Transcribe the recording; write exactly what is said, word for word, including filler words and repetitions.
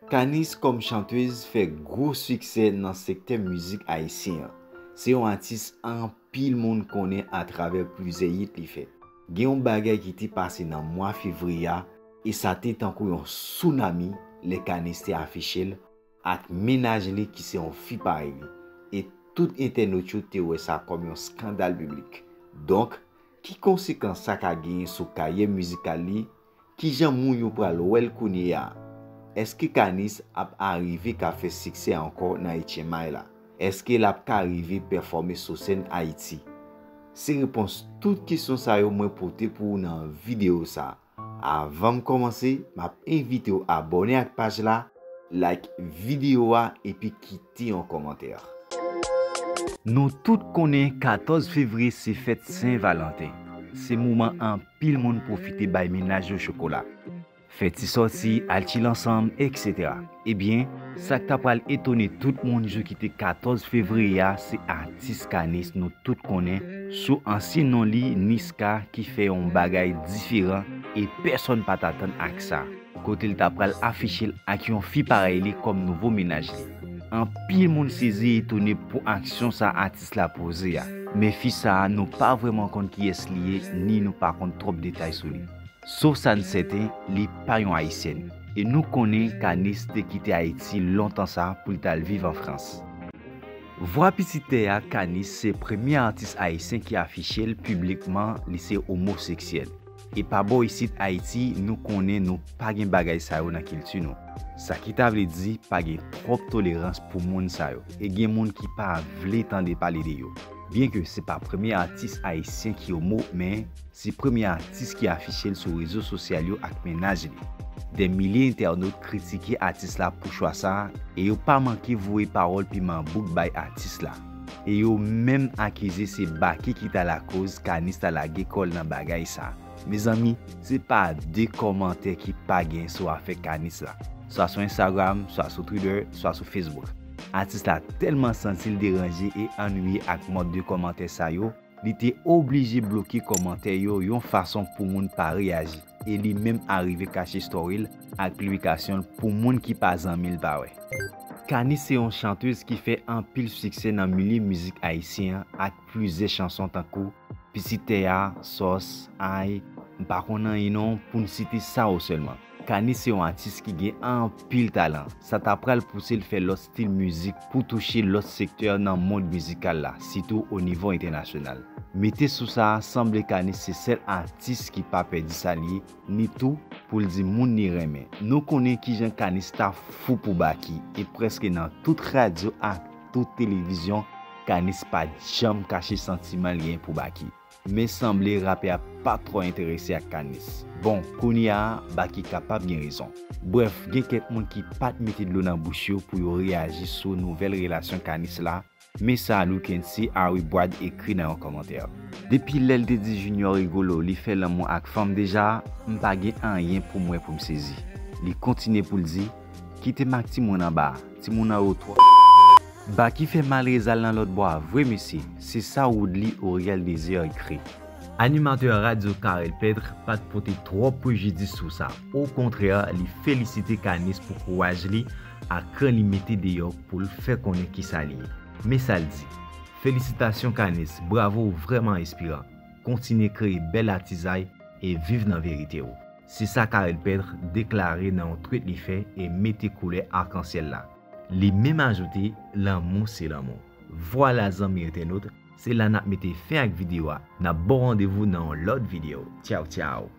Kanis kòm chantèz fè gwo siksè nan sektè mizik ayisyen an. Se yon atis anpil moun konnen atravè plizyè hit li fè. Gen yon bagay ki te pase nan mwa fevriye a, e sa te tankou yon sounami lè Kanis te afiche l ak mennaj li ki se yon fi parèy li. E tout entènot yo te wè sa kòm yon eskandal piblik. Donk, ki konsekans sa ka genyen sou karyè mizikal li? Kijan moun yo pral wè l kounye a? Èske Kanis ap arive ka fè siksè ankò nan H M I la? Èske l ap ka rive pèfòme sou sèn Ayiti? Se repons tout kesyon sa yo mwen pote pou ou nan videyo sa. Avan m kòmanse, m ap envite w abòne ak paj la, like videyo a epi kite yon kòmantè. Nou tout konnen katòz fevriye se fèt Sen Valanten. Se moman anpil moun pwofite bay mennaj yo chokola. Fè ti sòti, al chile ansanm, et cetera. Ebyen, sa k ta pral etone tout moun jou ki te katòz fevriye a, se atis Kanis nou tout konnen, sou ansyen non li, Niska, ki fè yon bagay diferan e pèsonn pa t atann ak sa. Kote l ta pral afiche l ak yon fi parèy li kòm nouvo mennaj li. Anpil moun sezi e etone pou aksyon sa atis la poze a. Men fi sa a, nou pa vrèman konn kiyès li ye, ni nou pa konn twòp detay sou li. Sof sa n sèten, li pa yon ayisyèn. E nou konnen Kanis te kite Ayiti lontan sa pou l t al viv an Frans. Vwa pitit tè a, Kanis se premye atis ayisyen ki afiche l piblikman li se omoseksyèl. E pa bò isit Ayiti, nou konnen nou pa gen bagay sa yo nan kilti nou. Sa ki ta vle di pa gen twòp tolerans pou moun sa yo. E gen moun ki pa vle tande pale de yo. Byenke se pa premye atis ayisyen ki omo, men se premye atis ki afiche l sou rezo sosyal yo ak mennaj li. Dè milye entènot kritike atis la pou chwa sa a, e yo pa manke voye pawòl piman bouk bay atis la. E yo menm akize se Baky ki ta lakoz Kanis ta lage kò l nan bagay sa. Mezanmi, se pa de kòmantè ki pa gen sou afè Kanis la. Swa sou Instagram, swa sou Twitter, swa sou Facebook. Atis la tèlman santi l deranje e annuiye ak mòd de kòmantè sa yo, li te oblije bloke kòmantè yo yon fason pou moun pa reyaji, e li menm arive kache story l ak piblikasyon l pou moun ki pa zanmi l pa wè. Kanis se yon chantèz ki fè anpil siksè nan milye mizik ayisyen an ak plizyè chanson tankou Pitit tè a, Sòs, Ay, M pa konn anyen non, pou n site sa yo sèlman. Kanis se yon atis ki gen anpil talan. Sa ta pral pouse l fè lòt stil mizik pou touche lòt sektè nan mond mizikal la, sitou o nivo entènasyonal. Mete sou sa, sanble Kanis se sèl atis ki pa pèdi sa l ye, ni tou pou l di moun li renmen. Nou konnen kijan Kanis ta fou pou Baky, e prèske nan tout radyo ak tout televizyon, Kanis pa t janm kache santiman l gen pou Baky. Men sanble rapè a pa twò enterese ak Kanis. Bon, kounye a, Baky kapab gen rezon. Brèf, gen kèk moun ki pa t mete dlo nan bouch yo pou yo reyaji sou nouvèl relasyon Kanis la, men sa Lookensee Harry Brad ekri nan yon kòmantè. Depi lè l te di Junior Rigolo li fè lanmou ak fanm deja, m pa gen anyen pou m wè pou m sezi. Li kontinye pou l di, kite m ak timoun anba a, timoun an yo twò. Baky fè malrez al nan lòt bò a vre mesye, se sa Woodly Oriel Désir ekri. Animatè radyo Carel Pedre pa t pote twòp prejidis sou sa. Okontrè, li felisite Kanis pou kouraj li ak kran li mete deyò pou l fè konnen kisa li ye. Men sa l di, felisitasyon Kanis, bravo, ou vrèman enspiran. Kontinye kreye bèl atizay e viv nan verite w. Se sa Carel Pedre deklare nan yon tweet li fè e mete koulè akansyèl la. Li menm ajoute, lanmou se lanmou. Vwala zanmi entènot, se la n ap mete fen ak videyo a. N ap ba w randevou nan yon lòt videyo. Tchaw tchaw.